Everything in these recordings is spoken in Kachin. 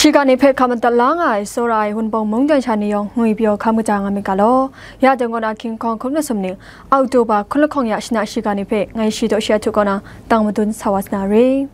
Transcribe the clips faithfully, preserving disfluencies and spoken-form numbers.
Shiga ni hpe hkap madat la nga ai, tsawra ai Wunpawng mungdan sha ni yawng ngwi pyaw hkam kaja nga myit ga law. Ya dang kaw na King Kong hkun masum ning, October hkun lahkawng ya shana shiga ni hpe ngai shi daw shi a htu kaw na, tang madun sa wa sa na re.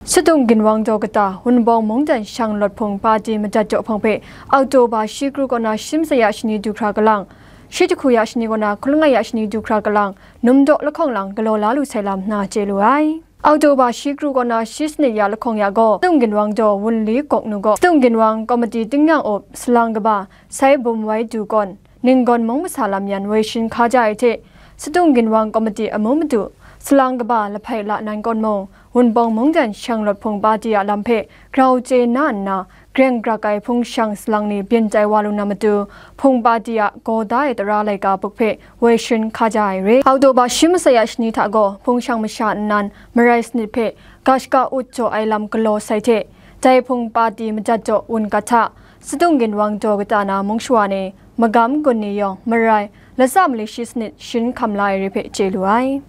Sadung ginwang daw kata, Wunpawng mungdan shang lawt hpung pati madat jaw hpang hpe, October shi kru kaw na shi masai ya shani du hkra kalang, shi jahku ya shani kaw na hkun langai ya shani du hkra kalang, num daw lahkawng lang galaw la lu sai lam na chye lu ai. October shi kru kaw na shi sanit ya lahkawng ya gaw, Sadung ginwang daw wunli gawk nu gaw, Sadung ginwang komiti tingnyang up salang kaba, sai bum wai du kawn, Ninggawn mung masa lam yan woi shin hkaja ai hte, Sadung ginwang komiti amu madu, salang kaba lahpai la nan kawn mung, Wunpawng mungdan shang lawt hpung pati a lam hpe grau chye na nna, greng grak ai hpung shang salang ni byin tai wa lu na matu, hpung pati a gaw da ai tara laika buk hpe woi shin hkaja ai re. October shi masai ya shani hta gaw, hpung shang masha nnan marai sanit hpe ga shaka ut jaw ai lam galaw sai hte, dai hpung pati madat jaw wun gat hta, Sadung ginwang daw kata na mung shawa ni, magam gun ni yawng marai, latsa mali shi sanit shin hkam la ai re hpe chye lu ai.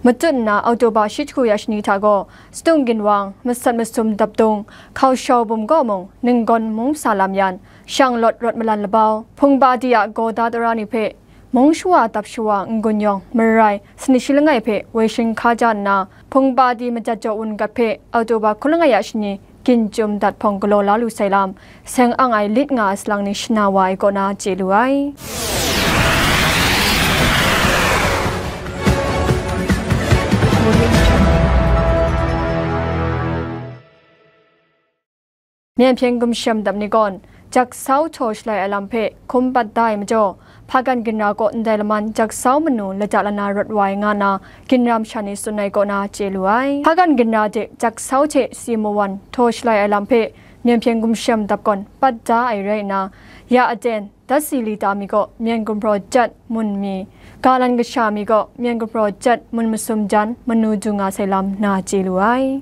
Matut nna, October shi jahku ya shani hta gaw, Sadung ginwang, masat masum dap dung, hkau shau bum gaw mung, Ninggawn mung sa lam yan, shang lawt rawt malan labau, hpung pati a gaw da tara ni hpe, mung shawa dap shawa n-gun yawng, marai, sanit shi langai hpe woi shin hkaja nna, hpung pati madat jaw wun gat hpe, October hkun langai ya shani, gin chyum dat hpawng galaw la lu sai lam, seng ang ai lit nga ai salang ni shana wa ai kaw na chye lu ai. Myen hpyen gumshem dap ni gawn, jaksau htaw shalai ai lam hpe hkum pat da ai majaw, Hpagan ginra kaw ndai laman jaksau manu lada lana rawt wa ai nga na, ginra masha ni tsun ai kaw na chye lu ai. Hpagan ginra de jaksau hte si mawan htaw shalai ai lam hpe myen hpyen gumshem dap gawn pat da ai rai nna, ya aten, datsi lita mi gaw myen gumhpraw jat mun mi, galan kasha mi gaw myen gumhpraw jat mun masum jan manu du nga sai lam na chye lu ai.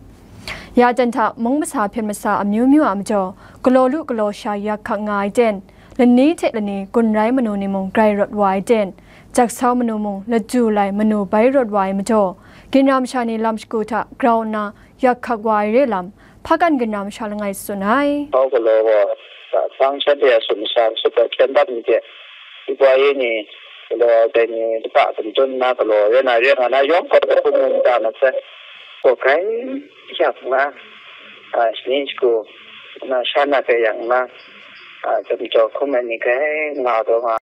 Ya jan hta mung masa hpyen masa amyu myu a majaw, galaw lu galaw sha yak hkak nga ai ten, lani hte lani gun rai manu ni mung grai rawt wa ai ten, jaksau manu mung laju lai manu bai rawt wa ai majaw, ginra masha ni lam shagu hta grau nna yak hkak wa ai re lam, Hpagan ginra masha langai tsun ai. Hkau galaw gaw, tsang shanhte a sumsha sut ai hkyen bak ni hte, Ipa ye ni, galaw ai dai ni lata dum tun nna galaw re na re nga na yawng gaw, hpung nta masai, gaw grai yak nna, a, shani shagu, na sha na grai yang nna, a, dum jaw hkum ai ni grai nga taw nga.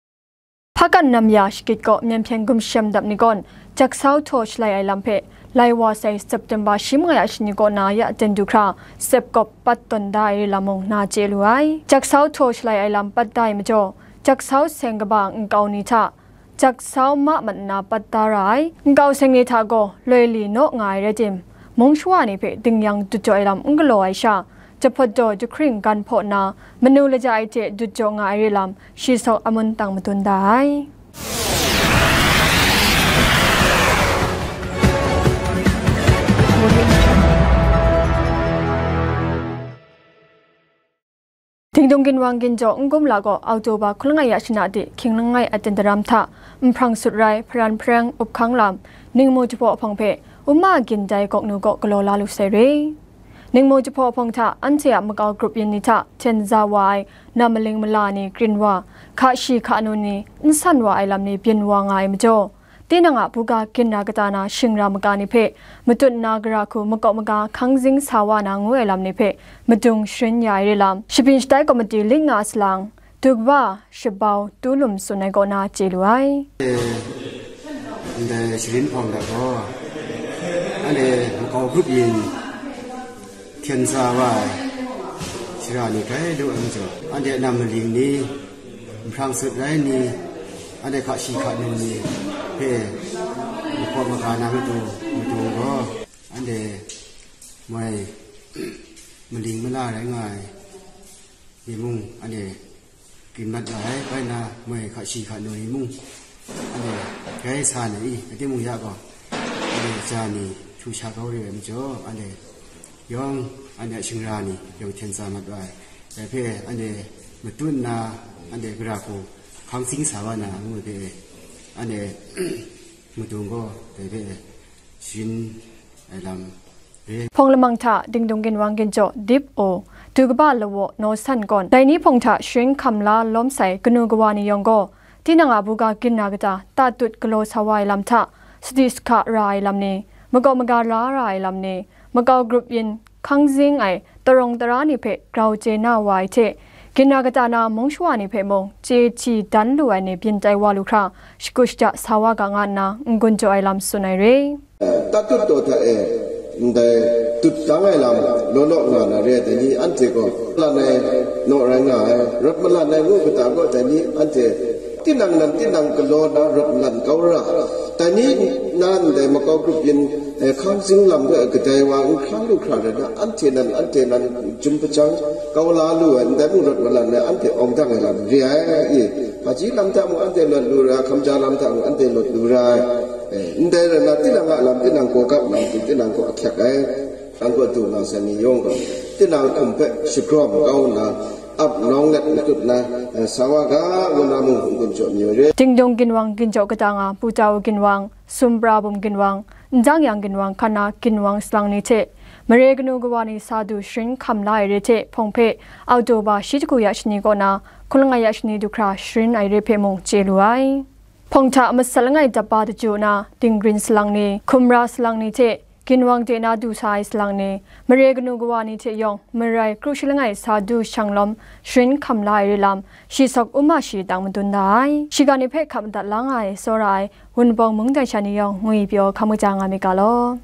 Hpagan nam ya shagit gaw myen hpyen gumshem dap ni gawn, jaksau htaw shalai ai lam hpe, lai wa sai September shi mangai a shani kaw na ya ten du hkra, sep kawp pat tawn da ai re lam mung na chye lu ai. Jaksau htaw shalai ai lam pat da ai majaw, jaksau seng kaba nkau ni hta, jaksau ma mat nna pat da ra ai. Nkau seng ni hta gaw loi li naw nga ai rai tim, mung shawa ni hpe dingyang dut jaw ai lam n galaw ai sha, jahpawt daw jahkring gan hpaw nna, manu laya ai hte dut jaw nga ai re lam, shi saw amun tang madun da ai. Dingdung ginwang ginjaw n-gum la gaw, October hkun langai ya shana de hkying langai a ten daram hta, nhprang sut rai, hparan hpareng, up hkang lam, ningmu jahpaw hpawng hpe, Uma gin dai gawk nu gaw galaw la lu sai re. Ningmu jahpaw hpawng hta, anhte a makau grup yin ni hta hten za wa ai nam maling mala ni krin wa, hka shi hka nu ni n san wa ai lam ni byin wa nga ai majaw, tinang a buga ginra kata na shingra maga ni hpe, matut na gara hku makau maga hkang zing sa wa na ngu ai lam ni hpe, madung sharin ya ai re lam, shabyin shatai komiti lit nga salang, Dukba, Shabau, Tulum tsun ai kaw na chye lu ai. Ndai sharin hpawng da gaw, anhte makau grup yin hten sa wa ai shara ni grai lu ai majaw, anhte a nam maling ni, nhprang sut rai ni, anhte hka shi hka nu ni hpe makau maga na matu, matu gaw, anhte moi maling mala rai nga ai ni mung, anhte grin mat wa ai, bai na moi hka shi hka nu ni mung, anhte grai sa na i, a timung ya gaw, anhte ja ni htu sha kau re ai majaw, anhte yawng, anhte a shingra ni yawng hten sa mat wa ai. Dai hpe anhte matut nna, anhte gara hku Hpang sing sa wa na ngu de, ane, mudung gaw dai de, shin ai lam re. Hpawng lamang hta dingdung ginwang ginjaw dip o, du kaba lawa naw san kawn, dai ni hpawng hta sharin hkam la lawm sai kanu kawa ni yawng gaw, tinang a buga ginna kata tatut galaw sa wa ai lam hta, sadi sahka ra ai lam ni, makau maga la ra ai lam ni, makau grup yin hkang zing ai tarawng tara ni hpe grau chye na wa ai hte, ginna kata na mung shawa ni hpe mung chye hti dan lu ai ni byin tai wa lu hkra, shakut shada sa wa ga nga nna n-gun jaw ai lam tsun ai re. Tatut daw hta e, ndai tut dang ai lam law law nga na re ai, dai ni anhte gaw lan ai, naw rai nga ai, rawt malan ai ngu kata gaw, dai ni anhte tinang nan tinang galaw na rawt malan kau ra, dai ni nan dai makau grup yin, eh, hkang zing lam hpe kadai wa n hkra lu hkra rai na, anhte nan, anhte nan jum hpajang kau la lu ai, ndai mung rawt malan ai, anhte awng dang ai lam re ai, i, hpaji lam hta mung anhte lawt lu ra, hkamja lam hta mung anhte lawt lu ra ai, eh, ndai rai na, tinang a lam, tinang gaw gap na, tinang gaw ahkyak ai. Ang gaw du nga sai ni yawng gaw, tinang hkum hpe shagrawm kau nna, ap nawng let matut na, eh, sa wa ga, ngu na mung n-gun jaw mi ai re. Dingdung ginwang ginjaw kata nga, Pu Tau ginwang, Sumpra bum ginwang, Njang yang ginwang hkan na ginwang salang ni hte, mare kanu kawa ni sa du sharin hkam la ai re hte hpawng hpe, Oktoba shi htaku ya shani kaw na, hkun langai ya shani du hkra sharin ai re hpe mung chye lu ai. Hpawng hta masat langai dap ba daju na, Dinggrin salang ni, Hkumra salang ni hte, ginwang de na du sa ai salang ni, mare kanu kawa ni hte yawng, marai kru shi langai sa du shang lawm, sharin hkam la ai re lam, shi sawk um ma shi tang madun da ai. Shiga ni hpe hkap madat la nga ai, tsawra ai, Wunpawng mung dai sha ni yawng, ngwi pyaw hkam kaja nga myit ga law.